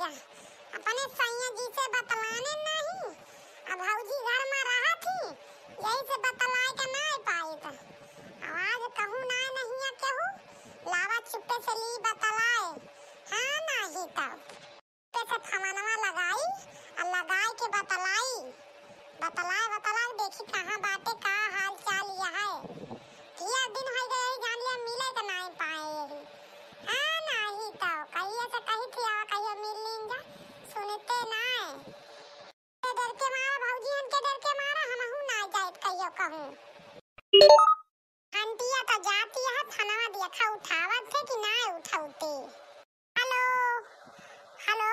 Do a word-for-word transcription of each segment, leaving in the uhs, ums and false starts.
अपने सैया जी से बतलाने नहीं, अब भौजी घर में रहत ही, यही से बतलाए के नाय पाइत। आवाज कहूँ नाय नहीं है केहू, लावा चुप्पे से ली बतलाए। हाँ, नाही तब चुप्पे से फवनवा लगाई, आ लगाए के बतलाई, बतलाए बतलाए देखी कहाँ बाटे, का हाल चाल यह है। ढेर दिन हो गए, यही जान लिया मिले के नाय पाए यही। हाँ, नाही तब कहिए से कही थी, आवा कहियो मिल लीन जा, सुनते नाय। डर के मारा भौजी, हमके डर के मारा, हमहू ना जाइत कहियो कहूँ। घंटिया तो जाती है, फनवा देखा उठावत है कि ना उठावते। हेलो, हेलो,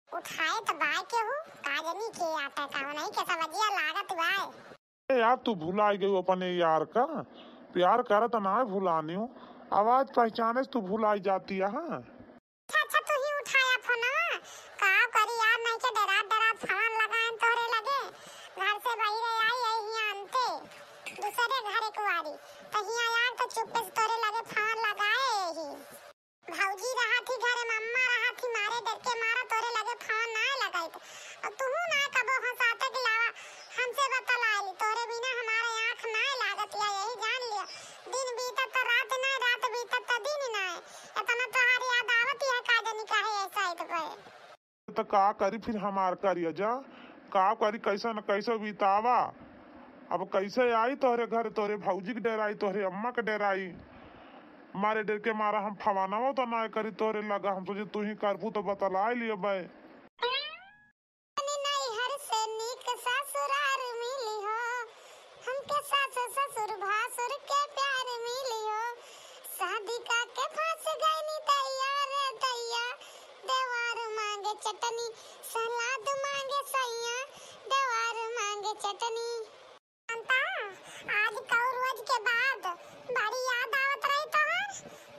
उठाए तो बाय केहू, का जनी के आता का नहीं, कैसा बजिया लागत बाय। ए यार, तू भुलाई गई अपने यार का, प्यार करत ना भुलानी हूँ, आवाज पहचाने से तू भुलाई जाती है। हाँ। अच्छा, अच्छा, तू ही उठाया फोनवा। का करी यार, नहीं के डरात डरात फोन लगाएन तोहरे लगे। घर से बाहर आई, आई हियाँ अंते, दूसरे घरे कुआरी। तो हियाँ यार तो चुप्पे से तोहरे लगे फोन लगाए ही। भौजी रहा थी घरे, मम्मा रहा थी, मारे डर के मारा तोहरे लगे फोन ना लगाइत। और तू ना कबो हंसाते के लावा, हमसे बतलाइली, तोहरे बिना हमारे आँख ना लागत या, यही जान लिया। दिन बीतत तो रात ना, रात बीतत तो दिन ना। इतना तोहार याद आवत है, का जानी काहे ऐसा है तो गए। तो का करी फिर हमार करिया जा, का करी, कैसे न कैसे बितावा। अब कैसे आई तोहरे घर, तोहरे भौजी के डेराई, तोहरे अम्मा के डेराई। मारे डर के मारा हम फवानवा तो ना करी तोहरे लगा, हम सोचे तू ही करबू तो बतला लियो बे। अपने नैहर से नीक ससुरार मिली हो, हमके सास ससुर भासुर के प्यार मिली हो। शादी का के फंस गईनी दैया रे दैया, देवार मांगे चटनी, सलाद मांगे सैया, देवार मांगे चटनी। जानता, आज कौ रोज के बाद बड़ी याद आवत रही तोहर,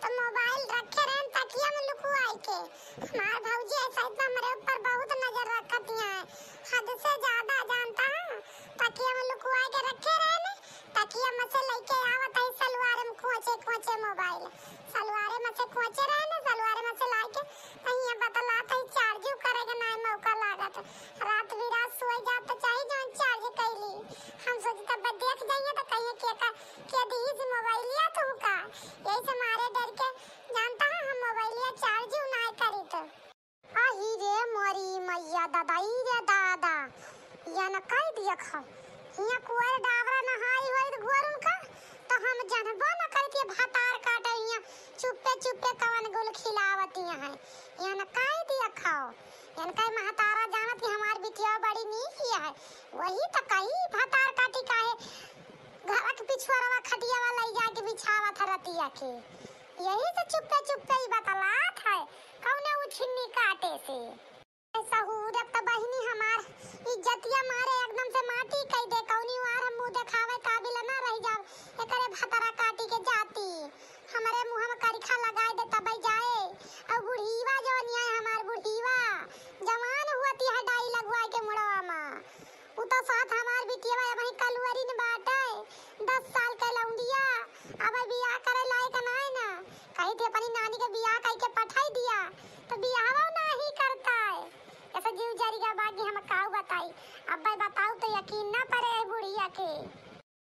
तो मोबाइल रखे रहन तकिया में लुकुआई के। हमार भौजी ऐसा तो हमरे ऊपर बहुत नजर रखत हैं, हद से ज्यादा। जानता, तकिया में लुकुआई के रखे रहन, तकिया में से लेके आवत है सलवार में खोचे खोचे मोबाइल, सलवारे में से खोचे रहन, सलवारे में से लाके तहिया बतलात है, चार्जो करे के नाय मौका लागत। रात बिरात सोए जात तो चाही जौन चार्ज कैली। हम सोची तब देख जाइए तो कहिए के का, के दीज मोबाइलिया तू का? यही से मारे डर के जानता है हम मोबाइलिया चार्ज ना करी तो। अही रे मोरी मैया दादा, ई रे दादा, यन कई दिया खाओ। हियाँ कुआर डाबरा नहाई होई घोरुन का, तो हम जनबो न करती भतार काटे हियाँ चुप्पे चुप्पे कवन गुल खिलावती हैं। यन कई दिया खाओ। यन कई महतारा जानत कि हमार बिटिया बड़ी नीक ही है। वही तो कई भतार काटी काहे घर के पिछुआरवा खटियावा लई जाके बिछावत है रतिया के। यही से चुप्पे चुप्पे ही बतलात है, कौने उछिन्नी काटे से। सहूरत त बहिनी हमार इज्जतिया मारे एकदम से माटी कई दे, कौनी वार हम मुँह देखावे काबिल ना रह जाब, एकरे भतरा काटी के जाती, हमरे मुँह में करिखा लगाए दे तबे जाए। और बुढ़ीवा जौन आए हमार बुढ़ीवा, जवान हुअती है डाई लगवाए के मुड़वा में, उ तो साथ हमार बिटिया अबही कलुअरिन बाटे, दस साल के लौंडिया, अब बियाह करे लायक नाय ना। कही थे अपनी नानी के बियाह कई के पठाई दिया, तो बियाहवा नाही करता है। ऐसा जीव जरिगा बा कि हम काऊ बताई, अब बताऊ तो यकीन ना पड़े है बुढ़िया के।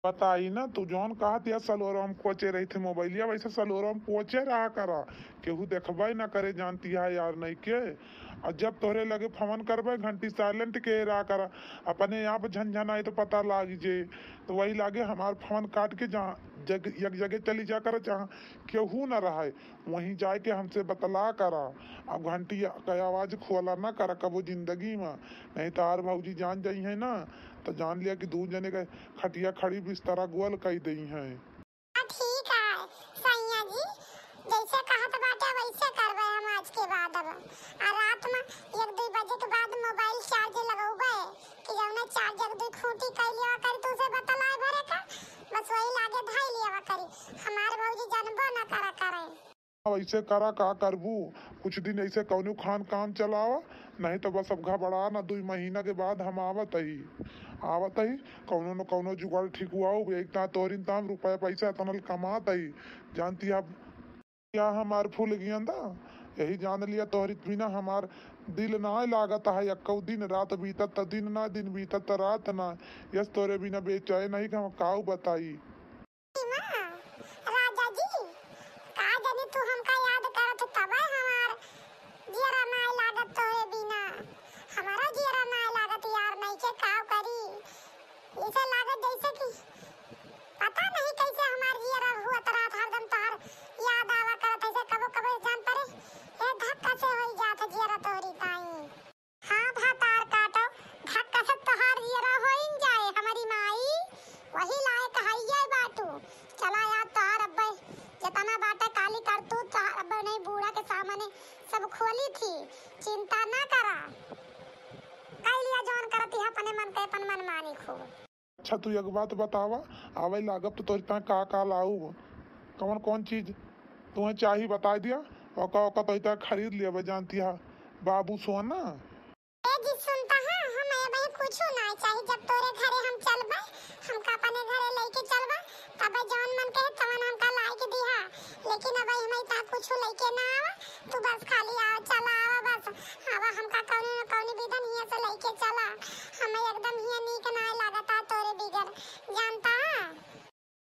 बताई ना, तू जौन कहत या सलोरवा में कोचे रही थे मोबाइलिया, वैसे सलोरवा में कोचे रहा करा, केहू देखबे ना करे जानती है यार नहीं के। और जब तोहरे लगे फोन करबे, घंटी silent के रहा करा, अपने आप झनझनाई तो पता लाग जे। तो वही लागे हमार फोन काट के जहाँ जग, एक जगह चली जा करा, जहाँ केहू ना रहे, वहीं जाए के हमसे बतला करा। अब घंटी के आवाज खोला ना करा कबो जिंदगी में, नहीं तो आर भौजी जान जाई है ना, तो जान लिया कि दू जने के खटिया खड़ी बिस्तरा गोल कई दई है। हाँ, ठीक है सैया जी, जैसे कहत बाटे वैसे करबे हम आज के बाद। अब आ रात में एक दू बजे के बाद मोबाइल चार्ज लगौबे कि जौने चार्ज एक दू खूंटी कई लेवा करी, तू से बतलाए भरे का, बस वही लागे धई लेवा करी। हमार भौजी जानबो ना करा करे। अब ऐसे करा, का करबू, कुछ दिन ऐसे कौनो खान काम चलावा, नहीं तो बस अब घबरा ना, दुई महीना के बाद हम आवत ही, आवत ही, कौनो न कौनो जुगाड़ ठीक हुआ हो, एक ता तोहरिन ताम रुपया पैसा इतना कमात ही, जानती आप क्या हमार फूल गेंदा, यही जान लिया, तोहरी बिना हमार दिल नाय लागत है। एक्कौ दिन रात बीतत त दिन ना, दिन बीतत त रात ना। यस, तोरे बिना बेचैन है कि हम काऊ बताई। माँ, राजा जी, का जानी तू हमका याद करत तबे हमार जियरा नाय लागत तोहरे बिना। हमारा जियरा नाय लागत यार, नइखे काव करी। इसे लागत जैसे कि पता नहीं कैसे हमार जियरा हुअत रात हरदम तोहर याद आवा करत, ऐसे कबो कबो जान परे, ए धक्का से होई जात जियरा तोहरी ताई। हाँ, भतार काटो, धक्का से तोहार जियरा होइन जाए, हमरी माई, वही लायक हइये बाटू। चला यार, तोहार अब्बे जतना बाटे काली करतूत, तोहार अब्बे नहीं बूढ़ा के सामने सब खोली थी, चिंता ना करा, कई लिया जौन करती है अपने मन के, अपन मनमानी खूब। अच्छा, तू एक बात बतावा, आवे लागब तो तोरी ताई का का लाऊब? कौन कौन चीज तुम्हें चाही बताई दिया, ओका ओका तोरी ताई खरीद लेबे, जानती है बाबू सोना। ए जी, सुनता है, हम ए भाई कुछ ना चाही, जब तोरे घरे हम चलबे, हमका अपने घरे लेके चलबे, तबे जौन मन कहे तवन हमका लाइके दिहा, लेकिन अब हम इतना कुछ लेके ना आवा, तू बस खाली आवा, चला आवा बस, आवा हमका कौनी न कौनी विधन हियां से लेके चला, हमें एकदम हियां नीक ना लागता तोरे बिगर, जानता है।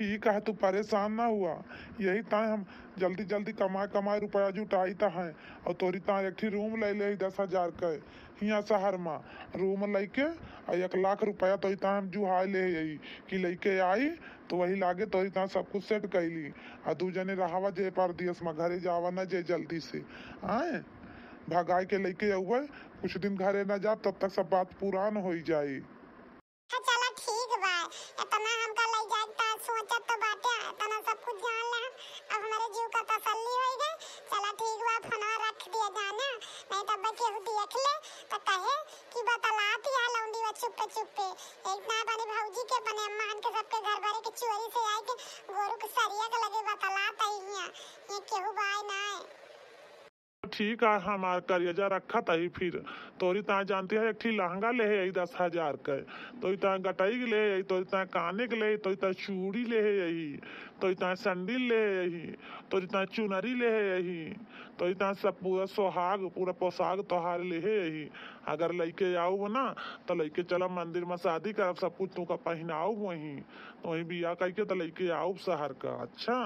ठीक है, तू परेशान ना हुआ, यही ताई हम जल्दी जल्दी कमाए कमाए रुपया जुटाइत है और तोरी ताई एक ठी रूम ले ले दस हजार के हियां शहर में, रूम लेके और एक लाख रुपया तोरी ताई हम जुहाए ले यही कि लेके आई तो वही लागे तोरी ताई सब कुछ सेट कैली। आ दू जने रहावा जे परदेस में, घरे जावा ना जे जल्दी से। आए भगाए के लेके अउबे, कुछ दिन घरे ना जाब तब तक सब बात पुरान होई जाई। हाँ, चला ठीक बा, इतना हमका ले जाए ता सोचत तो बाटे, इतना सब कुछ जान ले हम, अब हमारे जीव का तसल्ली होई गए। चला ठीक बा, फोनवा रख दिया जाना, नहीं तो अब केहू देख ले तो कहे कि बतलात या लौंडी बा चुप्पे चुप्पे। एक ना बने भौजी के, बने अम्मा हन के, सबके घर भरे के चोरी से आए के गोरू के सरिया के लगे बतलात आई हियां, ये केहू बाय ना है। ठीक है, हमार करेजा रखा तही फिर। तोरी ताई जानती है, एक ठी लहंगा ले है यही दस हजार के, तोरी ताई गटई के ले है यही, तोरी ताई काने के ले है, तोरी ताई चूड़ी ले है यही, तोरी ताई सैंडल ले है यही, तोरी ताई चुनरी ले है यही, तोरी ताई सब पूरा सोहाग, पूरा पोशाक तोहार ले है यही। अगर लइके आउब ना, तो लइके चला मंदिर में शादी करब, सब कुछ तुका पहिनाउब वहीं। तो वहीं बियाह कइके तो लइके आउब शहर का। अच्छा,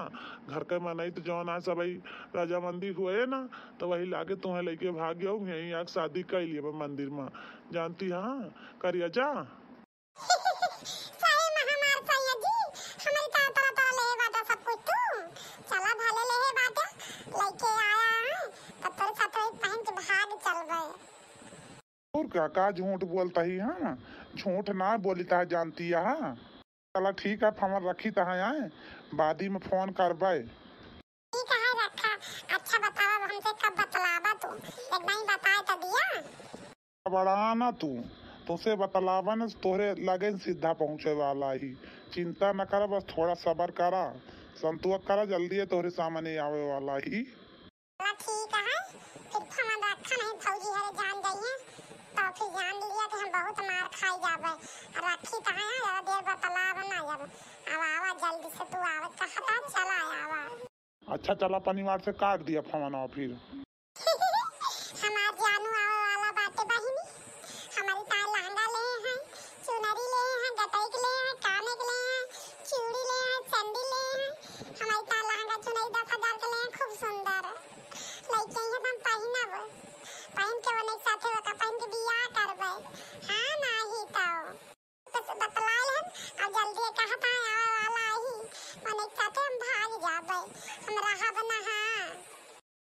घर के मनई तो जौन आज सबई रजामंदी हुए ना, तो वही लागे तुम्हें लइके भाग जाउब, यहीं आके शादी कइ लिए मंदिर में। जानती हाँ, करेजा। सही में हमार सैया जी, हमरी तरह तरह तरह ले बाटा सब कुछ तू। चला भले ले बाटा, लइके आया है, तब तोरे साथ वही पहन के भाग चल गए। और का, का झूठ बोलता ही, हाँ? झूठ ना बोलता है, जानती है, हाँ? चला ठीक है, फोन रखी तो है, आए, बादी में फोन करबे। ठीक है, रखा। अच्छा बतावा, अब हमसे कब बतलावा तू? एक बार बताए तो दिया। घबरा ना तू, तुसे बतलावन तोहरे लगे सीधा पहुँचे वाला ही। चिंता न कर, बस थोड़ा सबर करा, संतोष करा, जल्दी है तोहरे सामने आवे वाला ही। चला ठीक है, फिर फोन रखा, नहीं भौजी हरे जान जाइए, तो फिर जान लिया कि हम बहुत मार खाई जाबे। रखी तो है, ज्यादा देर बतलाव ना जब। अब आवा जल्दी से, तू आवे कहता, चला आवा। अच्छा, चला पनिवार से काट दिया फोनवा फिर। हमार जानू आवे वाला बाटे बहिनी, हमारी तार लहंगा ले हैं, चुनरी ले हैं, गटई के ले हैं, काने के ले हैं, चूड़ी ले हैं, सैंडल ले हैं। हमारी तार लहंगा चुनरी दस हजार के ले हैं, खूब सुंदर। लइके अइहे तो हम पहिनब, पहिन के ओने साथे ओका पहिन के बियाह करबे। हाँ, नाही तो। बस बतलाए हम, अब जल्दी कहा था आवे वाला ही, ओने साथे हम भाग जाबे, हम रहब ना। हाँ।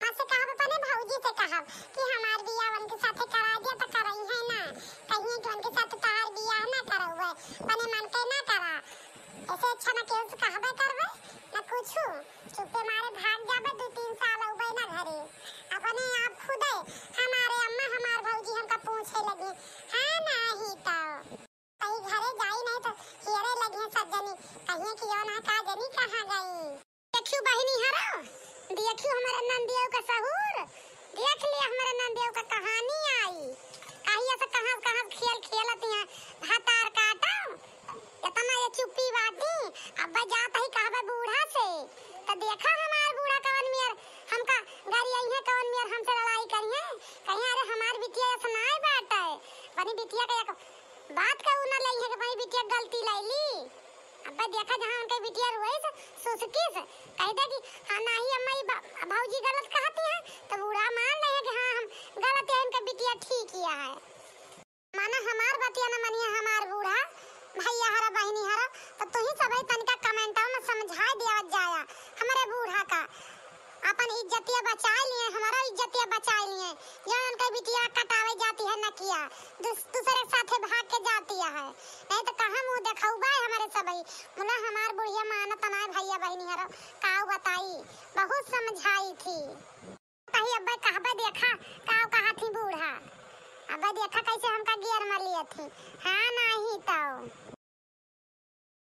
माँ से कहब, अपने भौजी से कहब कि हमार बियाह उनके साथे करा दिया तो करई है ना, कहिए कि उनके साथ तोहार बियाह ना करउए, अपने मन के ना करा। ऐसे अच्छा ना केहू से कहबे करबे ना कुछू, चुप्पे मारे भाग जाबे, दू तीन साल अउबे ना घरे। अपने आप खुदे हमारे अम्मा हमार भौजी हमका पूछे लगी, हाँ नाही तो। कहीं घरे जाई नहीं तो हियरे लगिहे सब जनी, कहिए कि यो ना का जनी कहाँ गई। देखियो बहिनी हरो, देखियो हमरे नंदियो का सहूर, देख लिया हमरे नंदियो का कहानी आई। कहिए से कहाँ कहाँ खेल खेलत हैं, भातार काटो, इतना ये चुप्पी बाटी, अब जात ही कहबे बूढ़ा से, तो देखा हमार बूढ़ा कवन मेर हमका गरियई है, कवन मेर हमसे किया, दूस-, दूसरे के साथे भाग के जातिया है, नहीं तो कहाँ मुँह देखउबा है हमरे सबही। मुला हमार बुढ़िया मानत नाय भइया बहिनी हरो, काउ बताई, बहुत समझाई थी। कही अब्बे कहबे देखा, काउ कहा थी बूढ़ा, अब्बे देखा कैसे हमका गियर में लिए थी। हाँ, नाही तो।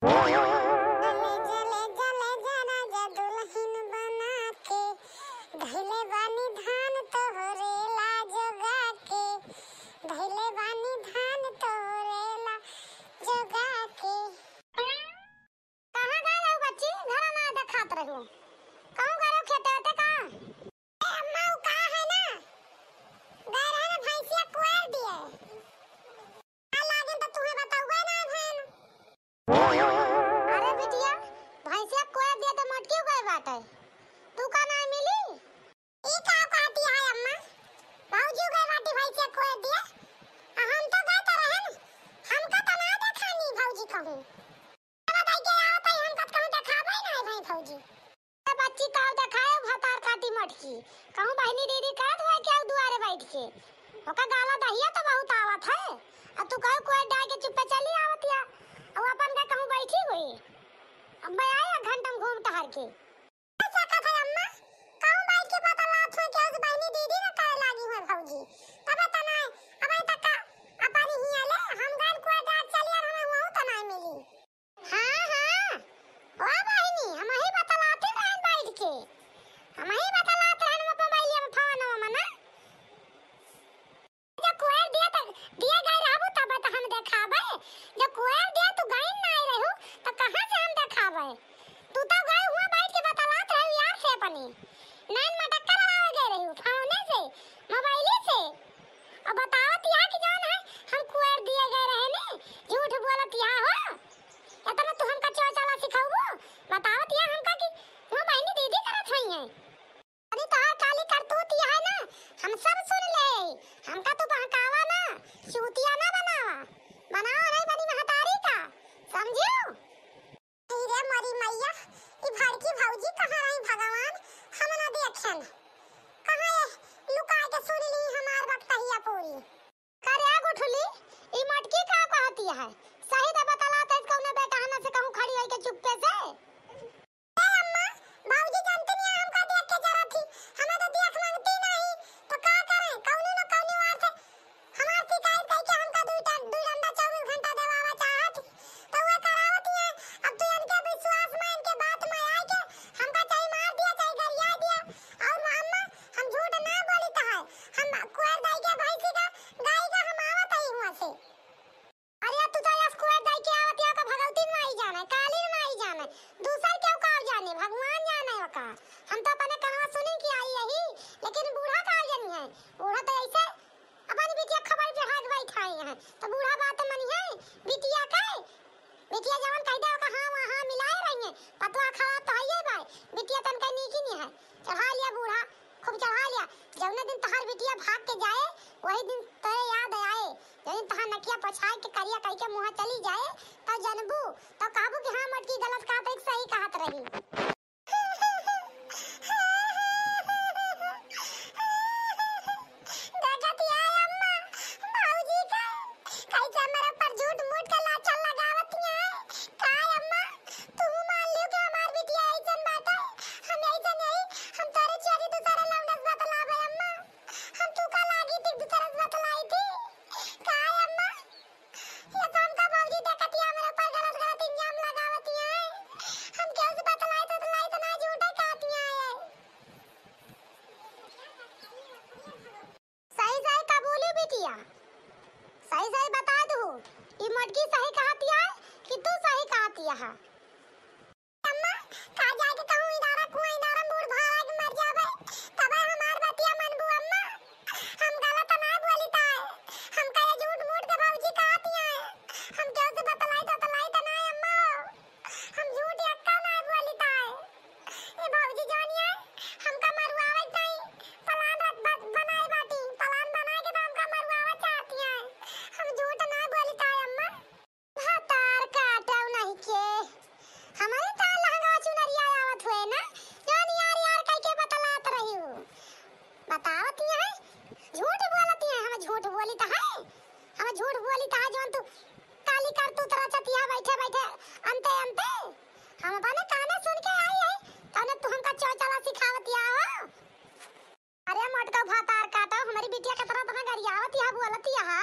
जले जले जले जरा जा दुल्हन बना के, धइले बानी धान तोहरे ला जोगा के, धइले बानी धान तोहरे ला जोगा के। कहाँ गए रहू बच्ची? घरा ना देखात रहू। कहूँ गए रहू खेते वेते का? ए अम्मा, उ का है ना, गए रहे ना भैंसिया कोयर दिए। का लागेन त तुहे बतउबे ना भैन। अरे बिटिया, भैंसिया कोयर दिए त मोटकी गए बाटे, तू का ना मिली? ई का कहती है अम्मा? भौजी गए बाटी भैंसिया कोयर दिए, आ हम तो गए त रहन, हमका त ना देखानी भौजी कहूँ। बताई के आवत है, हमका त कहूँ देखाबे ना है भाई भौजी। ए बच्ची, काउ देखाए भतार काटी मटकी? कहूँ बहिनी दीदी करत हुए केहू दुआरे बैठ के? ओका गाला दहिया तो बहुत आवत है। आ तू कहू कोई डाय के चुप्पे चली आवत या। अउ अपन का कहूँ बैठी हुई। अब मैं आई एक घंटा में घूम टहर के। कर सकत है अम्मा, कहूँ बैठ के बतलात हुए केहू से बहिनी दीदी ना करे लागी हुए भौजी। तबे तना, अब तक का अपन हिया ले, हम गन कोई डाय चली और हमें हुआ तो ना मिली। हाँ, हाँ, ओ बहिनी, हमही बतलाते रहन बैठ के, हमही बतलाते रहन मोबाइलिया में फोनवा में ना। जब कोयर दिया त, दिए गए रहबू तब त हम देखाबे, जब कोयर दिया तू गइन नाई रहू त कहाँ से हम देखाबे? तू तो गए हुआ बैठ के बतलात रहू यार से अपनी, नैन मटक्का लड़ावे गए रहू फोने से, मोबाइले से। अब बतावत या कि जौन है हम कोयर दिए गए रहे ने, झूठ बोलत या हो। इतना तू हमका चौचाला सिखाऊ, बतावत या हमका कि वो बहिनी दीदी करत हुई है। अरे तोहार काली करतूत या है ना, हम सब सुन ले। हमका तू बहकावा ना, चूतिया ना बनावा, बनावा नहीं बनी महतारी का, समझियो? अरे मोरी मैया, ई भड़की भौजी कहाँ रही भगवान, हम ना देखेन। कहाँ ये लुकाए के सुन ली हमार बकतहिया पूरी। करे गुठली, ई मटकी का कहती है? सही त बतलात है कौनो बेटहना से कहूँ खड़ी होई के चुप्पे से। ए अम्मा, भौजी जानते नहीं हमका देख के जरा थी, हमें तो देख मांगती नहीं, तो का करें? कौनी न कौनी वार से हमार शिकायत कई के हमका दुई टा-, दुई डंडा चउबीस घंटा देवावा चाहत, तो वे करावत ही है। अब तू इनके विश्वास में, इनके बात में आए के हमका चाहे मार दिया, चाहे गरिया दिया। और अम्मा, हम झूठ ना बोली तो है, हम कुआर दाई के भैंसी का, गाय का हम आवत ही हुआ से। अरे तू तो यस कुआर दाई के आवत या का भगवती माई जाने, काली माई जाने, दूसर केहू का जाने, भगवान जाने ओका। हम तो अपने कनवा सुनी कि आई यही, लेकिन बूढ़ा का जानी है, बूढ़ा तो ऐसे अपन बिटिया खबर चढ़ा के बैठाए हैं, तो बूढ़ा बात मनी है, बिटिया के, बिटिया जवन कह दे ओका हाँ वहाँ मिलाए रही है, पतवा खराब तो है ये भाई, बिटिया तन के नीकी नहीं है, चढ़ा लिया बूढ़ा, खूब चढ़ा लिया। जौने दिन तहार बिटिया भाग के जाए, वही दिन तोरे याद आए। जौने दिन तहार नकिया पछाए के करिया कई के मुँह चली जाए, तब जनबू, तब कहबू कि हाँ मोटकी गलत कहत रही, सही कहत रही। देखत या अम्मा, भौजी का कैसे हमरे ऊपर झूठ मूठ के लाछन लगावत हैं। का अम्मा, तू मान लियो कि हमार बिटिया ऐसन बाटे, हम ऐसन नहीं, हम तोरे चोरी दूसरे लौंडा से बतलावे अम्मा, हम तू का लागी थी दूसरे से बतलाई थी। का अम्मा, ये तो हमका भौजी देखत ही हमरे ऊपर गलत गलत इल्जाम लगावत ही है, हम केहू से बतलाई तो बतलाई तो ना झूठे कहती है। सही सही कबूली बिटिया, सही सही बता दू, ई मोटकी सही कहतिया कि तू सही कहतिया है? अम्मा, का जाके कहूँ इनारा कुआं इनारा मूड़ भारा के मर जाबे, तबे हमार बतिया मनबू अम्मा। हम गलत ना बोली ताए, हम कहे झूठ मूठ के भौजी कहतिया है, हम केहू से बतलाई तो बतलाई तो ना अम्मा। हम झूठ एक्का ना बोली ताए। ए भौजी जानिए, हमका मरुआवे ताई plan रच-, ब-, बनाए बाटी। Plan बनाए के तो हमका मरुआवे चाहती हैं। हम झूठ ना बोली ताए अम्मा। भतार काटव नहीं के। हमारे तार लहंगा चुनरिया आवत हुए ना, जौन यार यार कह के बतलात रही हूँ। बतावत ही है, झूठ बोलती है, हम झूठ झूठ बोली त है, हम झूठ बोली त है, जौन तू काली करतूत रचतिया बैठे बैठे अंते अंते। हम अपने काने सुन के आई है, तौने तू हमका चौचला सिखावतिया हो। अरे मोटका भतार काटो, हमरी बिटिया केतना तना गरियावतिया, बोलतिया हा।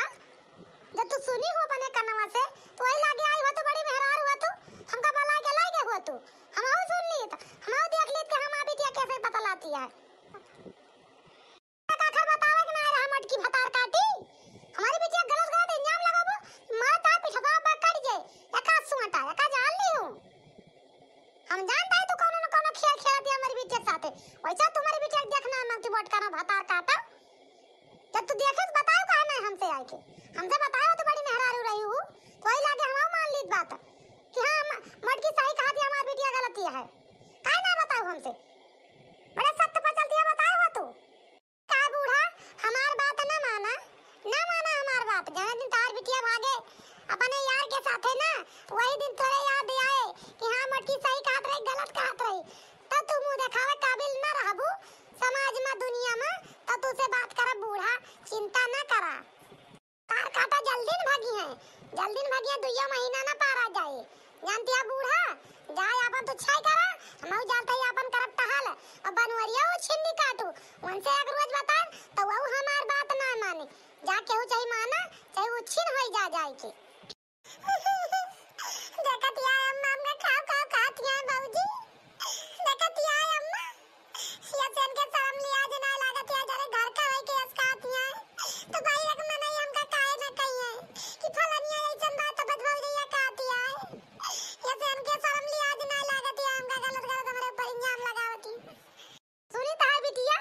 जब तू सुनी हो अपने कनवा से, तो वही लागे आई हो तो बड़ी मेहरारू हो तू, हमका बला के लागे हो तू। हमहू सुन ली त, हमहू देख ली कि हमार बिटिया कैसे बतलाती है। काकर बतावे के ना रहा मोटकी भतार काटी। हमारी बिटिया गलत गलत इल्जाम लगाबो, मार ता पिठवा बा कट जाए। एका सुआटा, एका जान ली हूँ। हम जानता है तू कौनो न कौनो खेल खेलत है हमारी बिटिया के साथे। वैसा तुम्हारी बिटिया के देखना है, मोटका ना भतार काटा। जब तू देखे तो बताओ काहे नहीं हमसे आए के? हमसे बताओ तो बड़ी मेहरारू रही हूँ, तो वही लागे हम मान लीत बात कि हाँ, म-, मोटकी सही कहा थी, हमारी बिटिया गलती है। काहे ना बताओ हमसे? बड़े सख्त पर चलती है, बताओ हो तू। का बूढ़ा, हमार बात ना माना, ना माना हमार बात। जौने दिन तोहार बिटिया भागे अपने यार के साथे ना, वही दिन तोरे याद आए कि हाँ, मोटकी सही कहत रही, गलत कहत रही। तब तू मुँह देखावे काबिल ना रहबू समाज में, दुनिया में, तब तू से बात करब बूढ़ा, चिंता ना करा। तार काटा जल्दी न भागी है, जल्दी न भागी है, दुइया महीना ना पारा जाए। जानती है बूढ़ा, जाए आपन तू छाई करा, हमहू जानते ही आपन करब टहल। और बनवरिया वो छिन्नी काटू, उनसे एक रोज बताए, तो वो हमार बात ना माने। जा केहू चाहे माना, चाहे वो छिन होई जा जाए के। देखत या अम्मा, हमका खाओ, खाओ, खात या बाबूजी। देखत या अम्मा, ये से इनके शर्म लिहाज ना लागत या, जाने घर का है कि यस खात या। तो भाई एक मनई हमका काहे ना कही है कि फलनिया ऐसन बात तो बतवाओ जइया खात या। ये से इनके शर्म लिहाज ना लागत या, हमका गलत गलत हमरे ऊपर इल्जाम लगावती। सुनी तहार बिटिया,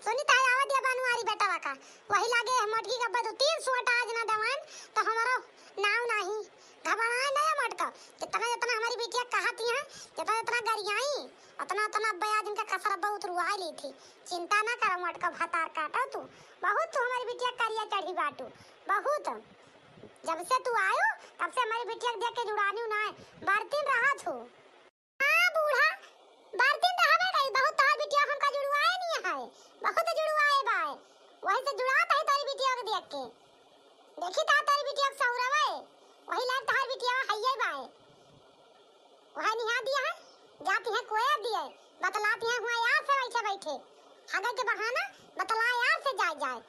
सुनी तहार आवत या बनवारी बेटवा का। वही लागे मोटकी का बदू तीन सौ आज ना देवान, तो हमारो नाव नाही। घबराए ना मोटका, जितना जितना हमारी बिटिया कहती है, जितना जितना गरियाई, उतना उतना अब्बा आज इनका कसर बहुत रुआई ली थी। चिंता ना करो मोटका, भतार काटो तू। बहुत तू हमारी बिटिया करिया चढ़ी बाटू, बहुत। जब से तू आयो, तब से हमारी बिटिया के देख के जुड़ानी ना है, बरतीन रहा थू। हाँ बूढ़ा, बरतीन रहबे करी, बहुत तोहार बिटिया हमका जुड़वाए नहीं है, बहुत जुड़वाए बाए, वही से जुड़ात है तोरी बिटिया के देख के। देखी ता तोरी बिटिया के सहुरवे, वही लायक तोहार बिटिया हइये बाए। वही निहा दिया है, जाती है कोया दिए, बतलाती है हुआ यार से बैठे बैठे, हगे के बहाना बतला यार से जाए जाए,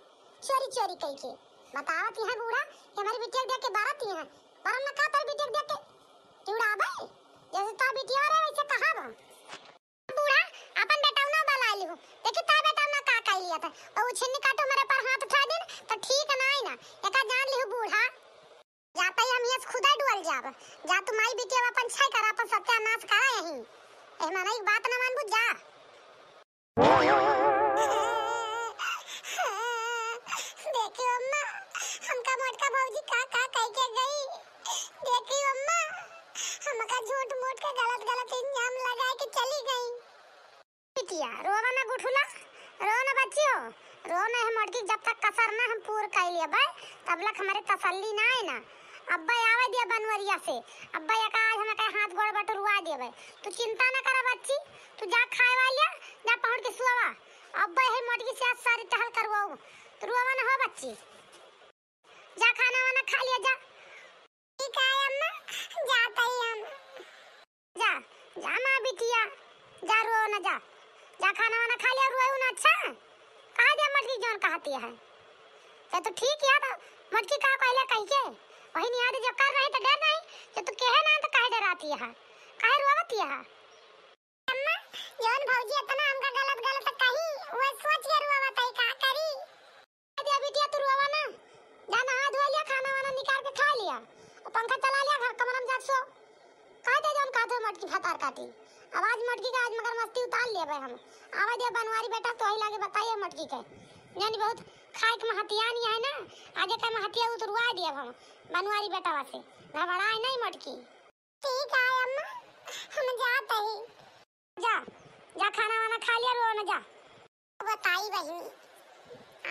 चोरी चोरी कई के। बतावत है बूढ़ा कि हमारी बिटिया के देख के बरत है, बरम न का तोरी बिटिया के देख के जुड़ाबे, जैसे तो बिटिया रे वैसे कहा बा। बूढ़ा, अपन बेटौना बला लिहु। देखी ता बेटौना का कइ लिया था। और वो छिन्नी काटू मेरे पर हाथ उठा दिन, तो ठीक नाई ना। एका जान लिहु बूढ़ा। जाता ही हम यस खुदा डुअल जाब। जा तू माई बिटिया अपन छाई करा, अपन सत्यानाश करा यहीं। एह मनई के बात न मानबू, जा। देखियो अम्मा, हमका मोटका भौजी का का कह के गई। देखियो अम्मा, हमका झूठ मूठ के गलत गलत इल्जाम लगा के चली गई। बिटिया, रोवा ना गुठुला, रो ना बच्चियो, रो ना। हम मोटकी जब तक कसर ना हम पूर कर लेबे, तब लक हमरे तसल्ली ना है ना। अब्बे आवे दिया बनवरिया से, अब्बे एका आज हमका हाथ गोड़ बटुरवा देबे। तू चिंता ना करा बच्ची, तू जा खाए वालिया, जा पहुँच के सुआवा। अब्बे है मोटकी से आज सारी टहल करवाऊ, तू रोवा ना हो बच्ची। जा खाना वाना खा लिया जा। ठीक है अम्मा, जाता ही हम। जा, जा माँ बिटिया, जा रो ना जा। जा खाना वाना खा लिया, रोए ना अच्छा। कहा दिया मोटकी जौन कहती है। तो, तो ठीक है, तो मोटकी का कहले कह के। वही निहार जो कर रही तो डर नहीं, जो तू कहे ना तो काहे डराती है, काहे रोवती है। अम्मा, जौन भौजी इतना हमका गलत गलत कही, वो सोच के रोवत है, का करी? दे बिटिया, तू रोवा ना, जा नहा धो लिया, खाना वाना निकाल के खा लिया, और पंखा चला लिया, घर कमरा में जा सो। कह दे जौन कहत हो मोटकी भतार काटी। अब आज मोटकी का आज मगर मस्ती उतार लिया भाई हम। आवे दे बनवारी बेटा, तो ही लागे बताइए मोटकी के। जानी बहुत खाए के महतियान ये है ना, आज का महतिया उतरवा दिया हम बनवारी बेटा से। घबराए नहीं मोटकी। ठीक है अम्मा, हम जात ही। जा, जा खाना वाना खा लिया, रो ना जा। बताई बहिनी,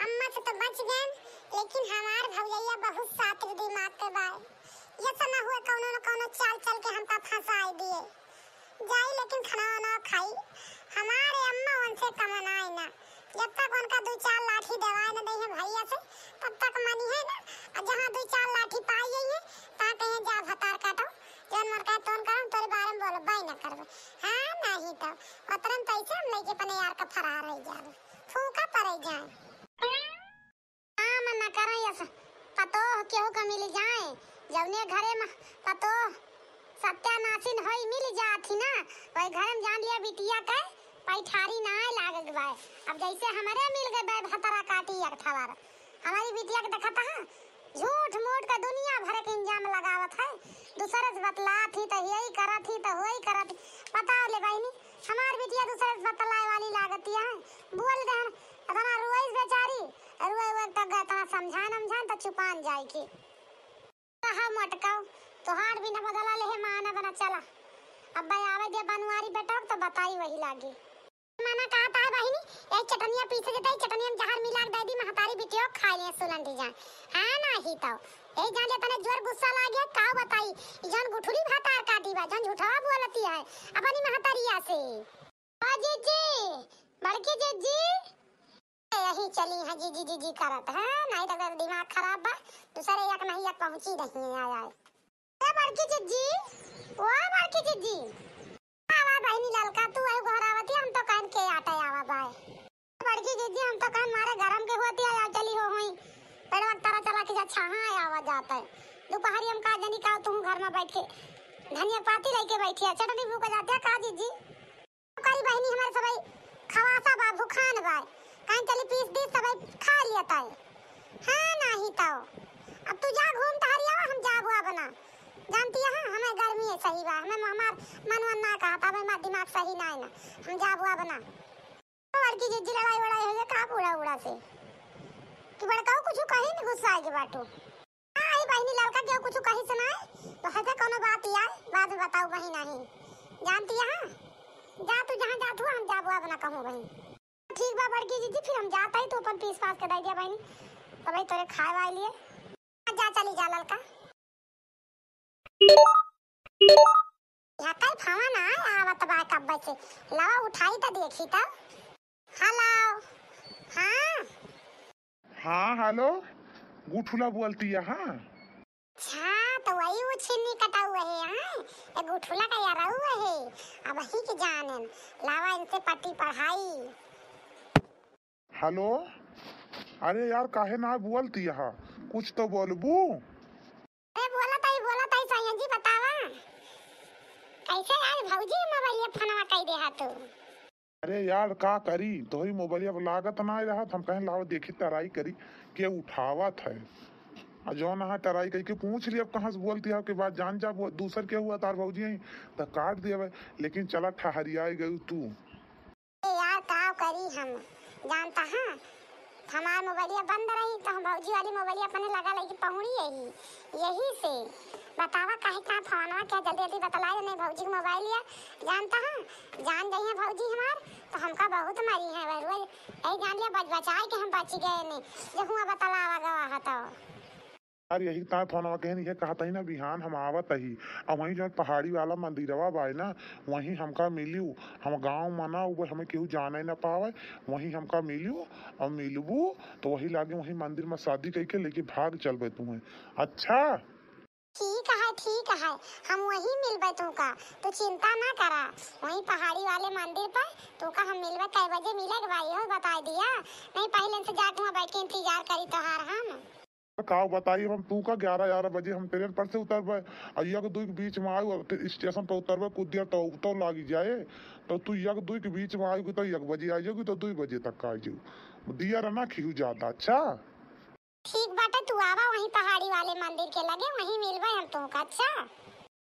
अम्मा से तो बच गए, लेकिन हमार भौजैया बहुत सातिर दिमाग के बाय। ये तो ना हुए कौनो न कौनो चाल चल के हमका फंसाई दिए। जाई लेकिन खाना वाना खाई। हमारे अम्मा उनसे कमनाए ना, जब तक उनका दो चार लाठी देवाए न दई है भैया से, तब तक मन पतोह केहू का मिल जाए, जौने घरे में पतोह सत्यानाशिन होई मिल जात ही ना, वही घरे में जान लिया बिटिया के पैठारी नाय लागत बाय। अब जैसे हमरे मिल गए बाय भतरा काटी एक ठवार, हमारी बिटिया के देखत हा, झूठ मूठ का दुनिया भर के इल्जाम लगावत है, दूसरे से बतलात ही तो यही करत ही तो वही करत ही। बताओ ले बहिनी, हमार बिटिया दूसरे से बतलाए वाली लागत है, बोल दे हम, इतना रोइस बेचारी, रोए हुए तक इतना समझान समझान तो चुपान जाए की। कहा मटकाओ, तोहार बिना बदला लेहे माना बना चला। अब आवे दे बनवारी बेटोक तो बताई वही लागी। माना कहत है बहिनी, यही चटनिया पीसे देते, यही चटनिया में जहर मिला के दे दी, महतारी बिटियो खा लिए सुलन दी जाए। हाँ नाही तो, यही जान ले तने जोर गुस्सा लागे, का बताई, ई जौन गुठुली भातार काटी बा, जौन झूठवा बोलती है अपनी महतारिया से। ओ जीजी, बड़की जीजी, यही चली है जीजी जीजी करत है, नहीं तो दिमाग खराब बा, दूसरे एक नहीं एक पहुंची नहीं है आए। ए बड़की जीजी, ओ बड़की जीजी, आवा बहिनी ललका, तू आई घरावती, हम तो कहन के आटे आवा बाय। बड़की जीजी, हम तो कहन मारे गरम के होती है, आ चली हो हुई, पेड़वा के तरह चला के जा छाहा आवा जाता है। दोपहरी हम का जनी का तू घर में बैठ के धनिया पाती लेके बैठी है, चटनी भूख जाती है का जीजी? करी बहिनी हमारे सबई खवासा बा, भुखान बा, कहीं चली पीस दी सबई खा लिया ताई। हाँ नाही तो अब तू जा घूम टहरी आवा, हम जाबू अब ना। जानती है हमें गर्मी है सही बा, हमें हमार मन वन ना कहा था, हमार दिमाग सही ना है ना, हम जाबू अब ना। बड़की जीजी लड़ाई वड़ाई हो गया का बूढ़ा बूढ़ा से कि बड़काऊ कुछ कहीं नहीं गुस्सा आएगी बाटू। आई बहिनी ललका केहू कुछ कही सुनाए तो हंसे कोनो बात ही आए, बाद में बताऊ बहिन नहीं। जानती है, जा तू जहाँ जात हुआ, हम जाबो अब ना कहूँ बहिन। ठीक बा बड़की जीजी, फिर हम जाता ही, तू अपन पीस पास के दे दिया बहिनी, तब तोरे खाए वाले लिए। जा चली जा ललका। यहाँ कई फोन आए आवत बा कब्बे से, लावा उठाई तो देखी तो। हेलो, हाँ। हाँ, हेलो, गुठुला बोलती है, हाँ। अच्छा, तो वही वो छिन्नी कटा हुआ है, हाँ? ये गुठुला का यार हुआ है, अब ही के जाने, लावा इनसे पट्टी पढ़ाई। हेलो, अरे यार, काहे ना बोलती है, कुछ तो बोलबू। अरे बोला ताई, बोला ताई, सैया जी बतावा, कैसे आज भौजी मोबाइल फोनवा कई दे हा तू? अरे यार, का करी, तोहरी मोबाइलिया पर लागत ना रहत, हम कहें लाओ देखी, टराई करी, के उठावत है। आ जौन अहाँ टराई करके पूछ ली, अब कहाँ से बोलती है, आपके बात जान जा, वो दूसर के हुआ तार भौजी हैं, त काट देवे, लेकिन चला ठहरिया गई तू। ए यार, का करी हम, जानता हाँ, हमार मोबाइलिया बंद रही, तो हम भौजी वाली मोबाइलिया अपने लगा लेके पहुड़ी यही, यही से। बतावा काहे का फोनवा क्या जल्दी जल्दी बतलाई नहीं भौजी के मोबाइलिया, जानता हाँ, जान जाइए भौजी हमार, तो हमका बहुत मारी है वह रोज, यही जान लिया बच बचाए के हम बच गए नहीं, जो हुआ बतलावा गवा है तो। यार, यही तार फोनवा कहन, ये कहत ही ना, बिहान हम आवत ही, और वहीं जौन पहाड़ी वाला मंदिरवा बाय ना, वहीं हमका मिलियो। हम गाँव में ना, वो हमें केहू जाने ना पावे, वहीं हमका मिलियो, और मिलबू तो वही लागे, वहीं मंदिर में शादी करके लेके भाग चलबे तुम्हें। अच्छा, ठीक है, ठीक है, हम वहीं मिलबे तुमका, तू चिंता ना करा। वहीं पहाड़ी वाले मंदिर पर तुमका हम मिलबे। कै बजे मिले के बा, इहो बताई दिया, नहीं पहले से जाके वहाँ बैठ के इंतजार करी तोहार हम। का बताई, हम तू का ग्यारह ग्यारह बजे हम ट्रेन पर से उतरबे, और एक दुई के बीच में आयु, और स्टेशन पर उतरबे, कुछ देर तो, तो लागी जाए, तो तू एक दुई के बीच में आयु तो एक बजे आ जाएगी, तो दुई बजे तक आ जाऊ, दिया रहना खिहू जाता। अच्छा, ठीक बाटे, तू आवा वहीं पहाड़ी वाले मंदिर के लगे, वहीं मिलबे हम तुमका। अच्छा,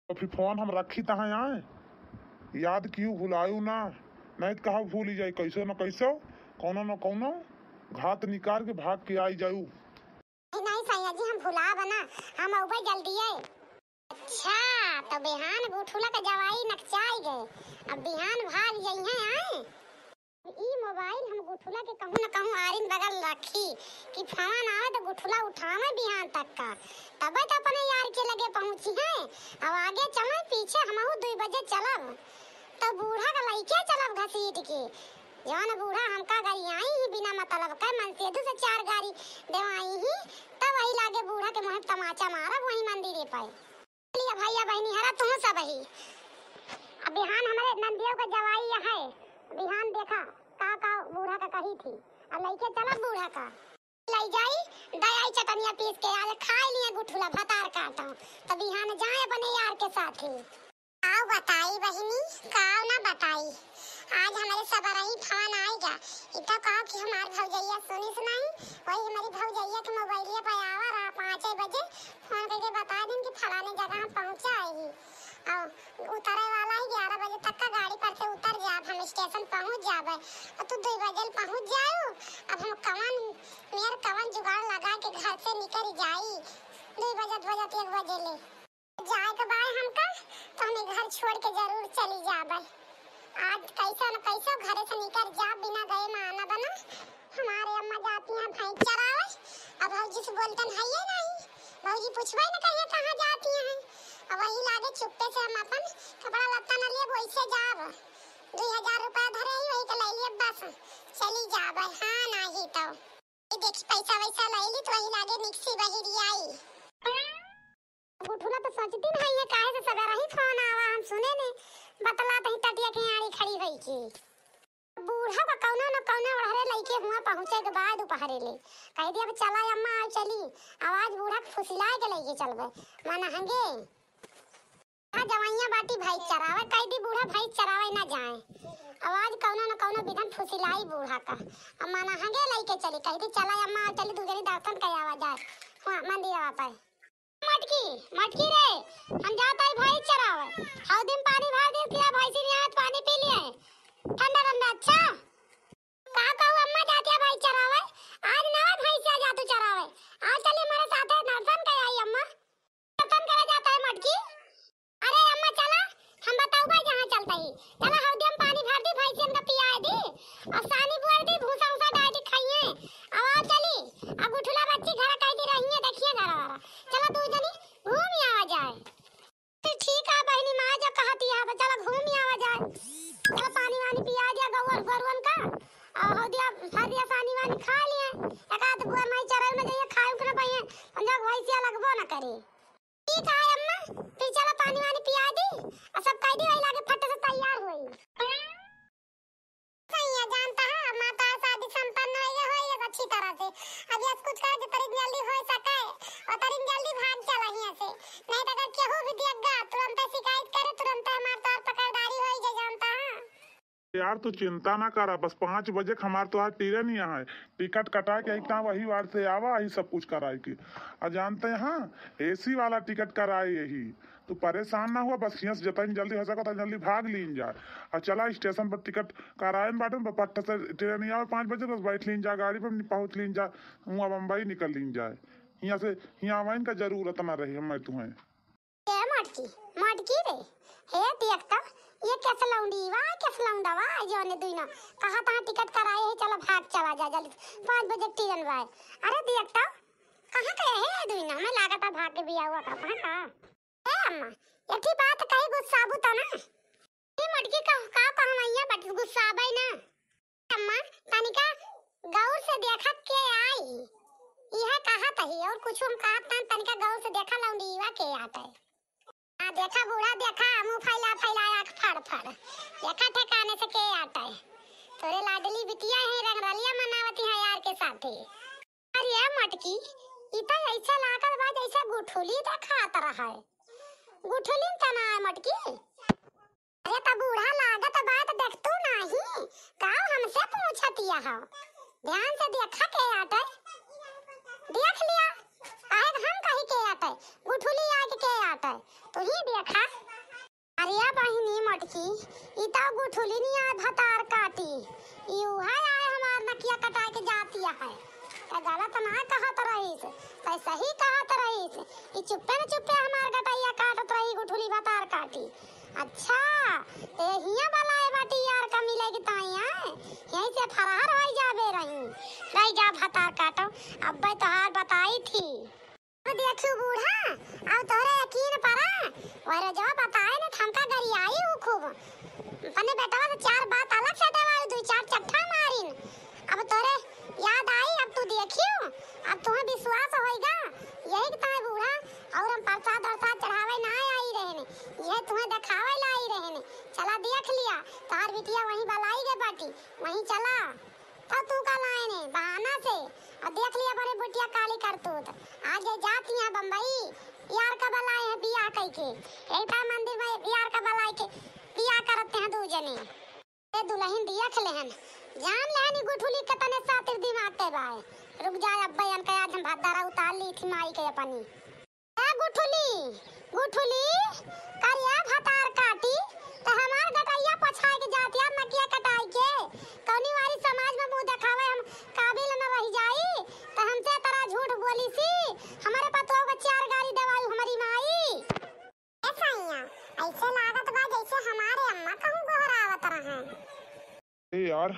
तो फिर फोन हम रखी तहाँ आए, याद कियो, भुलायु ना, नहीं तो कहा भूली जाए, कैसो न कैसो, कौनो न कौनो घात निकाल के भाग के आई जाऊ। नहीं, नहीं सैया जी, हम भुलाब ना, हम अउबे जल्दी है। अच्छा, तो बिहान गुठुला के जवाई नकचाई गए, अब बिहान भाग जइहे आए। ई मोबाइल हम गुठुला के कहूँ न कहूँ आरिन बगल रखी कि फोन आवे तो गुठुला उठावे बिहान तक का, तबे तो अपने यार के लगे पहुँची हैं। अब आगे चले, पीछे हमहू दुई बजे चलब, तो बूढ़ा का लइके चलब घसीट के। जौन बूढ़ा हमका गरियाई ही बिना मतलब के, मनसेधु से चार गारी देवाई ही, तब वही लागे बूढ़ा के मुँह तमाचा मारब वही मंदिरे पे। लिया भैया बहिनी हरा तुहूँ सब ही। अब बिहान हमरे नंदियो का जवाई है, बिहान देखा का का बूढ़ा का कही थी। अब लइके चला बूढ़ा का, लई जाई दयाई चटन या पीस के आज खाई लिए गुठुला भतार काटो, तब बिहान जाए अपने यार के साथे। आउ बताई बहिनी, काउ ना बताई, आज हमरे सबरही फोन आइगा। इतना कहो कि हमार भौजैया सुनिस नहीं, वही हमारी भौजैया के मोबाइलिया पे आवा रहा पाँचे बजे, फोन करके बता दिन कि फलाने जगह हम पहुँचा ही। और उतरे वाला ही ग्यारह बजे तक का गाड़ी पर से उतर जाब, हम स्टेशन पहुँच जाबे। और तू दो बजे पहुँच जाऊ, अब हम कवन मेर कवन जुगाड़ लगा के घर से निकल जाई। दो बजत बजत एक बजे ले जाए के बाय हमका, तो हमें घर छोड़ के जरूर चली जाबे। आज कैसे न कैसे घरे से निकल जा, बिना गए माना बना। हमारे अम्मा जाती हैं भैंस चरावे, अब भौजी से बोलतन है ये नहीं, भौजी पूछबे न करिए कहाँ जाती हैं। अब वही लागे चुप्पे से हम अपन कपड़ा लत्ता न लिए वैसे जाब। दो हजार रुपया धरे ही वही के ले लिए बस चली जाबे। हाँ नहीं तो ये देखी पैसा वैसा ले ली तो वही लागे निकसी बहिरी आई। गुठुला तो सोचती नहीं है, काहे से सवेरा ही फोन आवा, हम सुने ने बतला तही टटिया के आड़ी खड़ी होई के। बूढ़ा का कौनो न कौनो ओढ़रे लइके हुआ पहुँचे के बाद दोपहरे ले कह दिया, "अब चला अम्मा, आओ चली।" आवाज बूढ़ा के फुसिलाए के लइके चलबे, माना हंगे। हाँ, जवाइयाँ बाटी भैंस चरावे, कह दी बूढ़ा भैंस चरावे ना जाए। आवाज कौनो न कौनो विधन फुसिलाई बूढ़ा का, अब माना हंगे लइके चली, कह दी, "चला अम्मा, आओ चली, दू जनी दर्शन कर आवा जाए हुआ मंदिर पे।" मटकी, मटकी रे, हम जात हई भैंस चरावे। हौदी में पानी भर दे, पिया भैंसी ने आज पानी पी लिए। ठंडा ठंडा, अच्छा? का कहू अम्मा, जातिया भैंस चरावे? आज ना भैंसिया जातू चरावे। आज चली हमारे साथे दर्शन कर आई अम्मा। दर्शन करे जाता है मटकी। अरे अम्मा चला, हम बताऊबा जहाँ चलता ही। चला हौदी में पानी भर दी, भैंसियन का पियाए दी। और सानी बुआर दी, भूसा उसा डाल दी खाइए। अब आओ चली। अब गुठुला बच्ची घर कह दी रही है, देखिए घर वाला। चला दू जनी घूम आवा जाए। तो ठीक है बहिनी, माँ जो कहती है, तो चला घूम आवा जाए। चला पानी वानी पिया दिया गौर गोरुअन का। और हो दिया, भर दिया सानी वानी खा लिए। एक आध बुआ माई चरल में जाइए, खाए उनके ना पाइए। हम जब भैंसिया लगबो ना करे। ठीक है अम्मा, फिर चला पानी वानी पिया दी। और सब कह दी वही लागे फट से तैयार होई। सैया जानता है, अब माता शादी संपन्न होइगे, होइगे अच्छी तरह से। अब यस कुछ कहा जितनी जल्दी हो सके, उतनी जल्दी भाग चला हियां से। नहीं तो अगर केहू भी देख गा, तुरंत शिकायत करे, तुरंत हमार तोर पकड़दारी होइगे, जानता है। यार, तू चिंता ना करा, बस पाँच बजे क हमार तोहार ट्रेन ही है। टिकट कटा के इतना वही वार से आवा, यही सब कुछ कराए के। आ जानते हैं, एसी वाला टिकट कराए यही। तू परेशान ना हुआ, बस हियां से जतनी जल्दी हो सको, उतनी जल्दी भाग लीन जाए। आ चला स्टेशन पर टिकट कराए में बाटे, ब-, पट्ट से ट्रेन ही आवे पाँच बजे, बस बैठ लीन जाए गाड़ी पर, नि-, पहुँच लीन जाए, हुआ बम्बई निकल लीन जाए। हियां से, हियां आवाइन का जरूरत ना रही हमें तुम्हें। ए मटकी, मटकी रे, हे देख तो, ये कैसे लौंडी वा, कैसे लौंडा वा, जौने दुइना कहा तहाँ टिकट कराए है, चला भाग चला जा जल्दी, पाँच बजे ट्रेन बा। अरे देख तो, कहाँ गए है ये दुइना? हमें लागत है भाग के बिया हुआ का, कहाँ का? ए अम्मा, एक ही बात कही गुस्साबू तो ना? ये मटकी का, का कहवैया बट गुस्साबै ना। अम्मा, तनिका गौर से देखत के आई। इहे कहत ही, और कुछ हम कहत ना, तनिका गौर से देखा लौंडीवा के आटे। आ देखा बूढ़ा, देखा मुंह फैला फैला आँख फाड़ फाड़। देखा ठिकाने से के आटे। तोरे लाडली बिटिया है, रंगरलिया मनावती है यार के साथे। अरे मटकी, ई त ऐसा लागत बा जैसे गुठुली देखात रहे। गुठुली त ना है मटकी। अरे त बूढ़ा लागत बा त देखतू नाही, का हमसे पूछतिया हो? ध्यान से देखा के आटे। देख लिया, काहे हम कही के आटे, गुठुली आके के आटे, तू ही देखा। अरे बहिनी मटकी, ई त गुठुली निया भतार काटी, ई उहे आए हमार नकिया कटाए के जातिया है। त गलत ना कहत रहीस, त सही कहत रहीस। ई चुप्पे न चुप्पे हमार गटैया काटत रही गुठुली भतार काटी। अच्छा, ए हियां बलाए बाटी यार का मिले के ताई आए, यहीं से फरार होई जाबे रही। रही जा भतार काटो, अब्बे तोहार बताई थी। अब देखियो बूढ़ा, अब तोहरे यकीन परा, वह रजवा बताए न त हमका गरियाई उ खूब। अपने बेटवा से चार बात अलग से देवाई, दुई चार चट्ठा मारिन। अब तोहरे याद आई, अब तू देखियो, अब तुम्हें विश्वास होइगा। यही के ताई बूढ़ा, और हम प्रसाद वरसाद चढ़ावे ना आई रहने, यह तुम्हें देखावे ला आई रहने। चला देख लिया, तार बिटिया वहीं बलाई गए बाटी, वहीं चला। तो तू का लाए ने बहाना से, और देख लिया बड़े बुटिया काली करतूत। आज ये जात यहाँ बम्बई, यार का बलाए हैं बियाह कई के। एक मंदिर में यार का बलाए के बियाह करते हैं दू जने। ए दुलहिन देख लेहन, जान लेहन ई गुठुली के तने सातिर दिमाग के बाय। रुक जाए अब्बे, इनका आज हम भद्दारा उतार ली थी माई के अपनी। ए गुठुली, गुठुली, करिया भतार काटी, त हमार गटैया पछाए के जात यार नकिया कटाई के। कौनी वाली समाज में मुंह देखावे हम काबिल न रह जाई, त हमसे तरह झूठ बोली सी, हमारे पतोह को चार गाली देवाई हमारी माई। ए सैया, ऐसे लागत बा जैसे हमारे अम्मा कहूँ गोहरावत रहे। ए यार,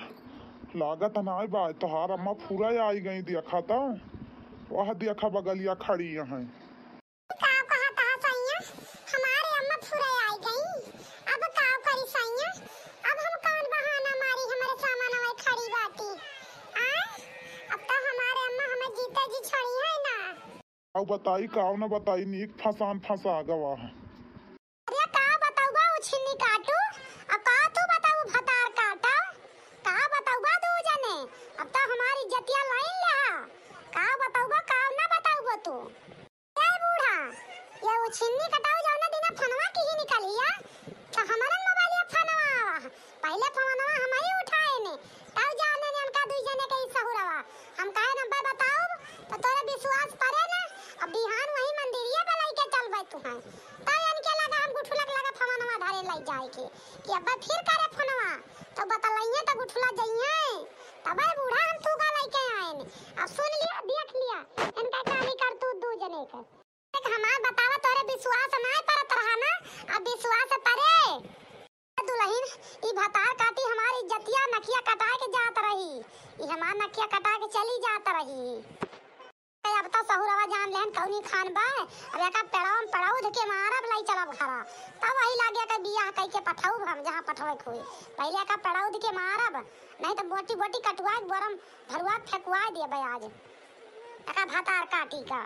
लागत नाय बा, तोहार अम्मा फुरा आई गई, देखा तो वह देखा बगलिया खड़ी हैं। का कहत ह सैया, हमारे अम्मा फुरा आई गई, अब का करी सैया, अब हम कौन बहाना मारी, हमारे सामान में खड़ी बाटी। आ, अब तो हमारे अम्मा हमें जीते जी छोड़ी है ना। काव बताई, काव न बताई, नीक फसान फसा गवा है। अरे का बताउबा उछिन्नी काटू, आ का तू बताऊ भतार काटा, का बताउबा दू जने, अब तो हमारी इज्जतिया लाइन ले हा, का बताउबा, का न बताउबा तू। ए बूढ़ा, ये उछिन्नी कटाऊ जौना दिना फोनवा की ही निकलिया, तो हमारन मोबाइलिया फोनवा आवा, पहिले फोनवा हम ही उठाए ने, तब जाने ने उनका दुई जने के ई सहुरवा। हम कहे नंबर बताउब, तो तोरे विश्वास परे ना, अब बिहान वही मंदिरिया पे लइके चलबे तू हैं। तब इनके लगा हम गुठुलक लगा फोनवा धरे लइ जाए के, कि अब्बे फिर करे फोनवा, तो बतलइये तो गुठुला जइये। तबे बूढ़ा हम तू का लइके आए ने। अब सुन लिया, देख लिया, इनका काली करतूत दू जने के। देख, हमार बतावा, तोरे विश्वास नाय परत रहा ना, अब विश्वास परे। दुलहिन, ई भतार काटी हमार इज्जतिया नकिया कटाए के जात रही, ई हमार नकिया कटाए के चली जात रही। अब तो सहुरवा जान लेहन कौनी खान बा, अब एका पेड़वा में पड़ौध के मारब, लई चलब घरा, तब वही लागे के बियाह कई के पठाउब हम जहाँ पठवे के होई। पहिले एका पड़ौध के मारब, नहीं तो बोटी बोटी कटुआ के बोरम भरुआ के फेंकुआ देबे आज। एका भतार काटी का।